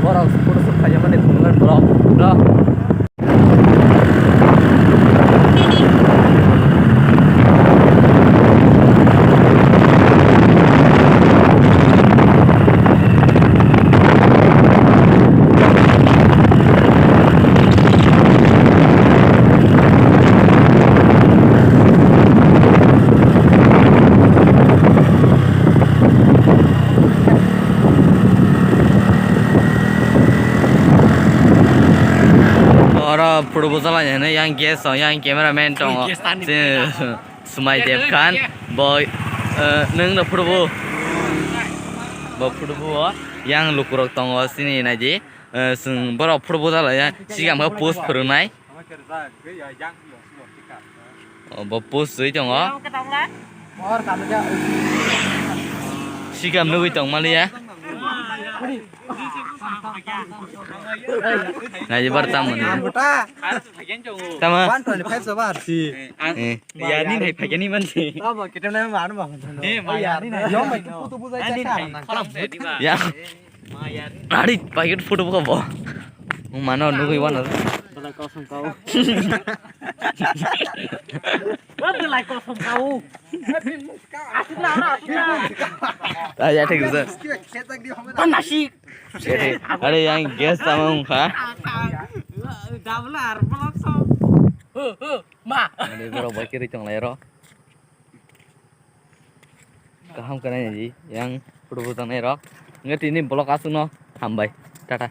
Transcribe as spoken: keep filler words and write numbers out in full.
Borok photo shoot khaiyamani thwngmani borok, bro. Oro photo bwchalai hwnwi yang guest o, yang cameraman tongo. Gas tani se Sumai Deb Khan, bo, eh, nwng no photo bo. Bo photo bo, yang lukurok tongo, sini naidi. Eh, chwng borok photo bwchalai ya, sikang khe post phwrwngnai. O, bo post rwi tongo. Sikam nugwi tong maliya. Nai bar tam mani. Tama. One twenty five so bar si. Eh. Yani nai phagani man si. Tama kitam nai man ma. Ni ma yani nai. Yom bai kutu bujai. Ani nai. Ya. Ari packet photo buka bo. Mano nugui wana. Belai kosom kau. Belai kosom kau. Asik na, asik na. Ah, ya thik sir. Nasi. Are yang guest tama ungkha. Double ar belak so. Ho ho ma. Ani borok bai kiri tong lai ro. Kaham kanai ni yang photo bo tangnai rok. Nge tini vlog aswk no hambai. Tata.